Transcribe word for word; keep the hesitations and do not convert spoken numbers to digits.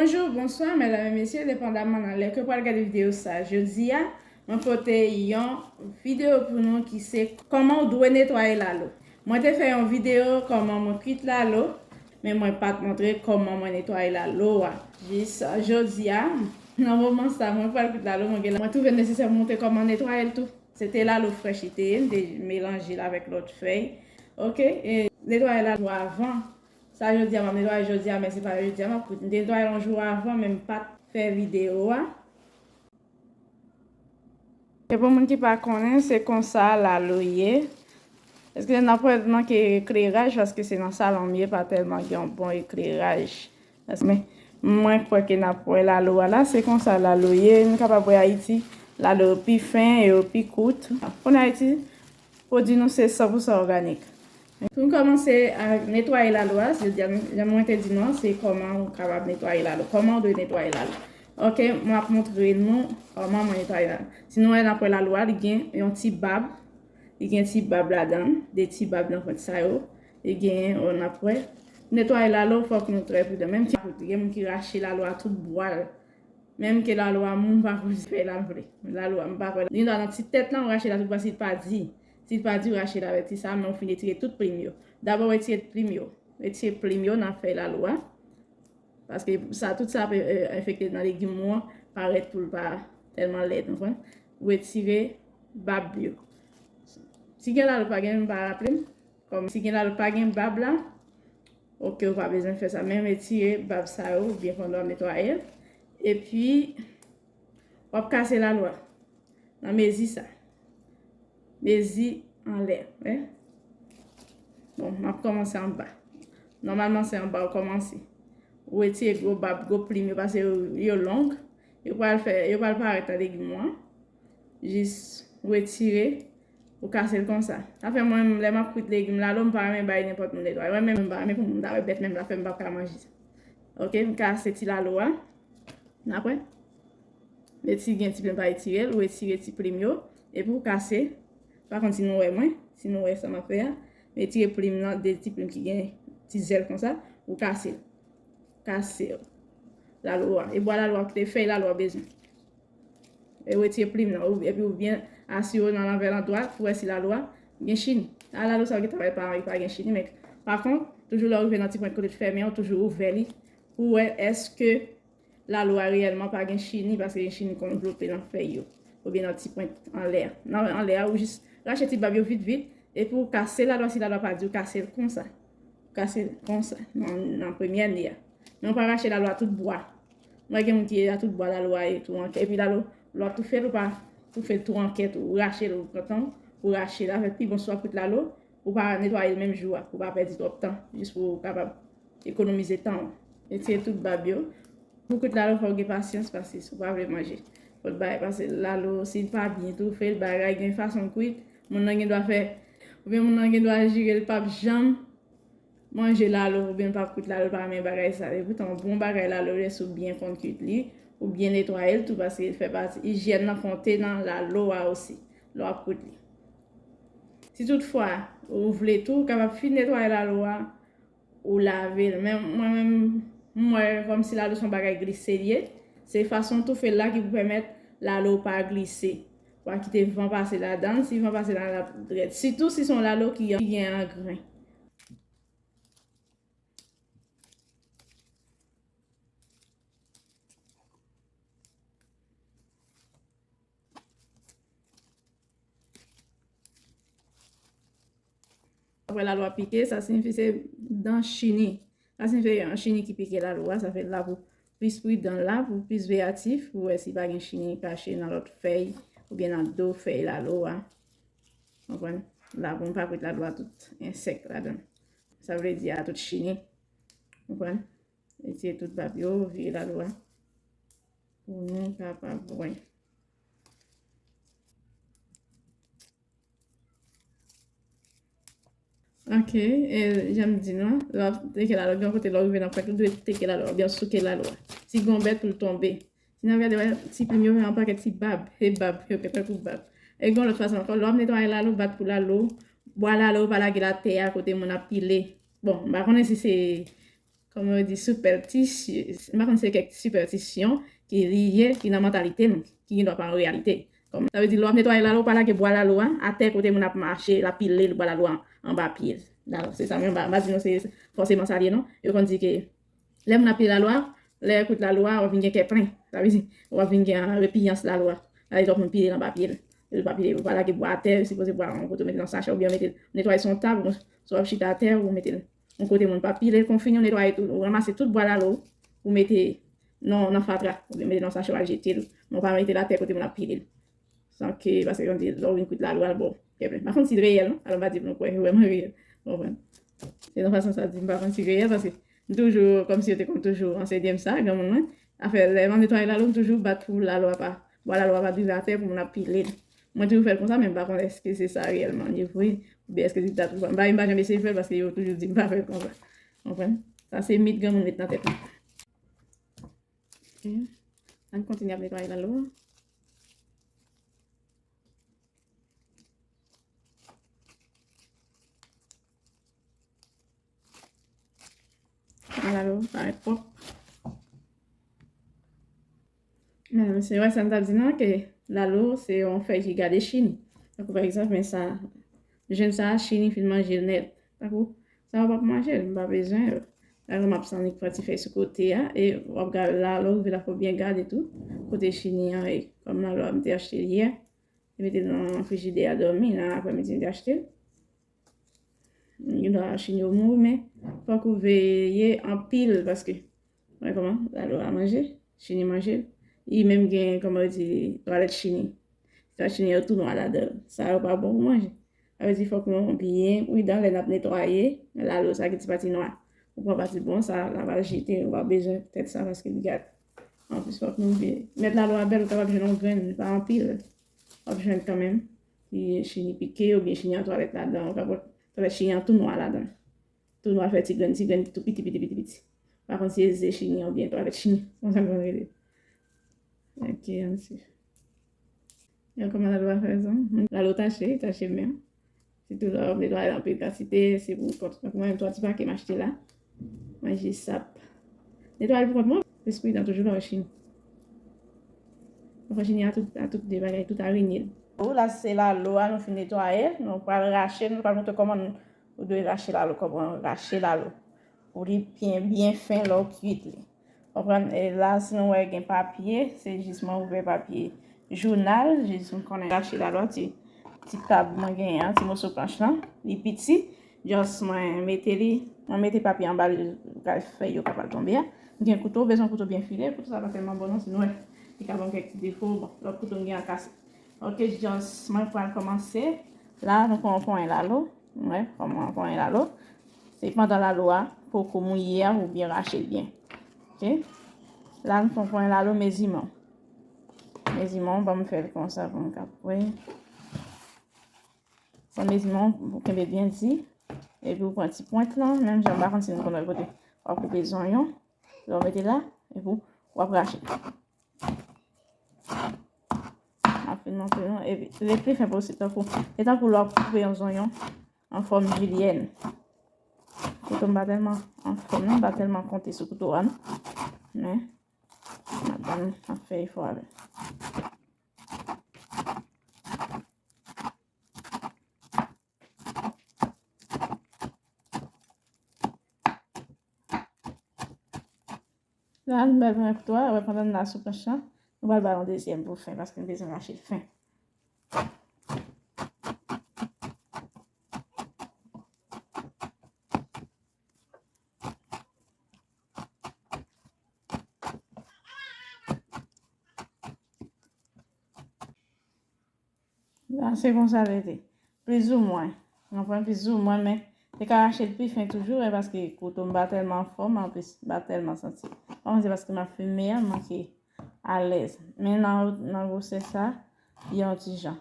Bonjou, bonswa, medam e mesye, depandamman nan lè ke w pral gade videyo sa. Jodi a, mwen pote yon videyo pou nou ki se kòman w dwe netwaye lalo. Mwen te fè yon videyo kòman mwen kwit lalo, men mwen pa t montre kòman mwen netwaye lalo a. Jis jodi a, nan moman sa, mwen pral kwit lalo, mwen gen, mwen twouve l nesesè pou montre kòman netwaye l tou. Se te lalo frèch li te ye, m te melanje l avèk lòt fèy. Oke, e netwaye lalo avan. Sa jodi a, m ap netwaye jodi a, men se pa jodi a m ap kwit. M te netwaye l yon jou avan, men m pa t fè videyo a. E pou moun ki pa konnen, se konsa lalo ye. Eskize, n ap wè manke ekleraj, paske se nan salon m ye, pa tèlman gen yon bon ekleraj. Men mwen kwè ke n ap wè lalo a la, se konsa lalo ye. Nou kapab wè Ayiti, lalo yo pi fen, yo pi kout. Konnen Ayiti, pwodui nou se san pou san òganik. Pou n kòmanse a netwaye lalo a, jodi a, jan mwen te di nou an, se kòman ou kapab netwaye lalo. Kòman ou dwe netwaye lalo. Oke, mwen ap montre nou kòman mwen netwaye lalo. Si nou wè, n ap wè lalo a, li gen yon ti bab. Li gen ti bab ladan l, de ti bab nan pwent sa yo. Li gen, o, n ap wè. Netwaye lalo, fòk nou trè pridan. Menm ki, gen moun ki rache lalo a tout bwa l. Menm ke lalo a mou, m pa kwè se fèy la l vle. Lalo a, m pa kwè. Li nan ti tèt la, ou rache la tout bwa si l pa di. Si l pa di, ou rache l avèk ti sa, men ou fin retire tout plim yo. Dabò, retire plim yo. Retire plim yo nan fèy lalo a. Paske sa, tout sa ap, e, enfekte nan legim ou an, parèt pou l pa tèlman lèd, ou konprann? Ou retire bab yo. Si gen lalo pa gen, m pa raple m. Kòm si gen lalo pa gen bab la, oke, ou pa bezwen fè sa. Men retire bab sa yo, byen pandan w ap netwaye l. Epi, w ap kase lalo a. Nan mezi sa. Mezi anlè, wi. Bon, m ap kòmanse anba. Nòmalman, se anba ou kòmanse. Ou retire gwo bab, gwo plim yo, paske yo, yo long. Yo pral fè, yo pral parèt nan legim ou an. Jis ou retire, ou kase l konsa. Sa fè mwen menm, lè m ap kwit legim lalo, m pa renmen bay nenpòt moun netwaye. Mwen menm, m pa renmen pou moun ta wè bèt, menm la fè m p ap ka manje sa. Oke, m kase ti lalo a. N ap wè. Lè ti gen ti plim pa retire l, ou retire ti plim yo. Epi ou kase. Pa konn si nou wè mwen, si nou wè sa m ap fè a. Retire plim nan, de ti plim ki gen ti zèl konsa, ou kase l. Kase l. Lalo a. E bwa lalo a, kite fèy lalo a bezwen. E retire plim nan, ou, epi ou byen asire w nan lanvè landwa pou wè si lalo a gen chini. A lalo sa yo gentan wè pa, pa gen chini, men pa kont, toujou lè w rive nan ti pwent kote l fèmen an, ou toujou ouvè li pou wè èske lalo a reyèlman pa gen chini, paske gen chini konn vlope nan fèy yo, oubyen nan ti pwent anlè a. Nan anlè a, ou jis rache ti bab yo vit vit, epi ou kase lalo a, si lalo a pa di, ou kase l konsa. Ou kase l konsa, nan, nan premyè ne a. Men ou pa rache lalo a tout bwa. Mwen gen moun ki a tout bwa lalo a e tou an kè. Epi lalo, lè w ap toufe l, ou pa toufe l tou an kè tou. Ou rache l, ou pran tan w, ou rache l avèk pi bon si w ap kwit lalo, ou pa netwaye l menm jou a, pou w pa pèdi twòp tan, jis pou w kapab ekonomize tan w. Retire tout bab yo. Pou kwit lalo, fò w gen pasyans, paske si w pa vle manje, fò w bay, paske lalo, si l pa byen toufe, l bagay, gen fason l kwit, moun nan gen dwa fè, oubyen moun nan gen dwa jire l p ap janm manje lalo oubyen l p ap kwit lalo, l pa renmen bagay sa. Epoutan, yon bon bagay lalo, lè si w byen konn kwit li, ou byen netwaye l tou, paske l fè pati ijyèn nan konte nan lalo a osi, lè w ap kwit li. Si toutfwa ou vle tou, ou kapab fin netwaye lalo a, ou lave l. Men mwen menm, m wè kòmsi lalo se yon bagay glise l ye. Se fason w toufe l la ki pou pèmèt lalo pa glise. Pa kite van pase ladan l. Si van pase ladan l, l ap drèt. Sitou si se yon lalo ki, ki gen angren. Apre lalo a pike, sa siyifi se dan chini. Sa siyifi yon chini ki pike lalo a, sa fè l la pou plis pridan, l la pou plis veyatif, pou wè si pa gen chini kache nan lòt fèy oubyen nan do fèy lalo a. Konprann? La pou nou pa kwit lalo a tout ensèk ladan l. Sa vle di a tout chini. Konprann? Retire tout bab yo, vire lalo a. Pou nou kapab wè. Ok, e, jan m di nou, lè w ap teke lalo, gen yon kote lè w rive nan pwent, ou dwe teke lalo, oubyen souke lalo a. Si gen yon bèt pou l tonbe. Si n ap gade, wè, ti plim yo fè yon pakèt ti bab. E bab, yo fè tankou bab. E gen yon lòt fason ankò, lè w ap netwaye lalo, bat pou lalo, bwa lalo, pa lage l atè a kote moun ap pile. Bon, m pa konnen si se kòman yo di, sipètisye. M pa konn si se kèk sipètisyon ki li ye, ki nan mantalite nou, ki gendwa pa yon reyalite. Kòm, sa vle di, lè w ap netwaye lalo, w pa lage bwa lalo a atè kote moun ap mache, l ap pile bwa lalo a anba pye l. Alò, se sa menm, m pa, m pa di nou se fòseman sa l ye, non. Yo konn di ke lè moun ap pile lalo a, lè yo kout lalo a, w ap vin gen kè plen. Sa vle di, w ap vin gen repiyans lalo a. Sa vle di, lòt moun pile l anba pye l. Yo pa pile, yo pa lage bwa atè, yo sipoze bwa yon kote, w mete l nan sachè, oubyen w mete l, netwaye sou yon tab, si w ap chita atè, ou mete l yon kote moun pa pile l, konfini, w netwaye tout, ou ranmase tout bwa lalo, ou mete nan, nan fatra, oubyen mete nan sachè, w al jete l. Men w pa mete l atè kote moun ap pile l. San ke, paske yo di, lè w vin kwit lalo a, l ba w kè plen. M pa konn si l reyèl, non. Alò, m pa di pou nou kwè, vrèman reyèl. Ou konprann? Se nan fason sa di, m pa konn si l reyèl, paske m toujou, kòmsi yo te konn toujou ansenye m sa, granmoun mwen. Afè, lè m ap netwaye lalo, m toujou bat pou lalo a pa, bwa lalo a pa drive atè pou moun ap pile l. Mwen toujou fè l konsa, men m pa konn èske se sa reyèlman li vre, oubyen èske se ta tout. M pa, m pa janm eseye fè l, paske yo toujou di m pa fè l konsa. Ou konprann? Sa se mit granmoun met nan tèt mwen. Ok. Ann kontinye ap netwaye lalo a. Lalo parèt pwòp. Medam, se wè sa m t ap di nan, ke lalo se yon fèy ki gade chini. Tankou pa egzanp, men sa, jèn sa a, chini fin manje l nèt. Tankou, sa yo p ap manje l, m pa bezwen yo. Alò, m ap annik pran ti fèy sou kote a, e w ap gade lalo, rive la, fò w byen gade tou kote chini an ye. Kòm lalo a, m te achte l yè, m mete l nan frijidè a dòmi, nan aprèmidi, m te achte l. Gendwa chini yo mouri, men fòk ou veye anpil, paske, wè kòman, lalo a manje, chini manje l. Li menm gen, kòman yo di, twalèt chini. Twalèt chini yo tou nwa ladan l. Sa yo pa bon pou manje. Sa vle di fòk nou byen pridan lè n ap netwaye lalo sa ki ti pati nwa. Ou pran pati bon, sa la va jete, ou pa bezwen tèt sa paske li gate. Anplis, fòk nou byen. Mèt lalo a bèl, ou kapab jwenn yon grenn, li pa anpil. W ap jwenn kanmenm. Ki chini pike oubyen chini an twalèt ladan, ou kapab twalèt chini an tou nwa ladan. Tou nwa fè ti grenn, ti grenn, tou piti, piti, piti, piti. Pa konn si e ze chini an oubyen twalèt chini. Konsa m konn rele. Ok, ann swiv. Yo, kòman lalo a fè zòn? Lalo tache, tache men. Sitou lè w ap netwaye anpil kantite, se pou kont. Tankou mwen menm, twa ti pake m achte la. Manje sap. Netwaye l pou kont mwen, plis pridan toujou lè w chini. Ou fè chini a tout, a tout de bagay, tout arenye. Ou la, se lalo a, nou fin netwaye l, nou pral rache l, nou pral montre kòman nou, ou dwe rache lalo, kòman rache lalo. Pou li byen, byen fen lè w kwit li. Konprann? E la, si nou wè gen papye, se jis mwen ouvè papye jounal, jis m konnen rache lalo a, ti, ti tab mwen genyen an, ti moso planch lan, li piti, just mwen mete li, mwen mete papye anba l, kay fèy yo kapab tonbe a. M gen kouto, bezwen kouto byen file, kouto sa pa tèlman bon non, si nou wè, li ka ban m kèk ti defo, bon, lòt kouto m gen an kase. Ok, just mwen pral kòmanse. La, nou pran yon ponyen lalo. Wè, kòman yon ponyen lalo. Se pandan lalo a poko mouye a, ou byen rache l byen. Ok? La, nou pran yon ponyen lalo, meziman. Meziman, ban m fè l konsa pou m ka wè. Pran meziman, ou kenbe byen di. Epi ou pran ti pwent lan, menm jan m pa konn si nou konn wè kote w ap koupe zonyon. Lè w mete la, epi w ap rache. M ap fin montre nou, epi li pli fen posib, tankou, e tankou lè w ap koupe yon zonyon an fòm jilyèn. Kouto m pa tèlman an fòm, non, m pa tèlman konte sou kouto a, non. Men, madanm ap fè efò avè l. La, nou pral pran kouto a, wè, pandan n la sou planch lan, nou pral ba l yon dezyèm pou fen, paske n bezwen rache l fen. La, se konsa l rete. Plizoumwen. Ou konprann? Plizoumwen, men te ka rache l pi fen toujou, e paske kouto m pa tèlman anfòm, anplis, m pa tèlman santi. Kòman se paske m ap fimen an, m manke alèz. Men nan, nan gwosè sa, li yon ti jan.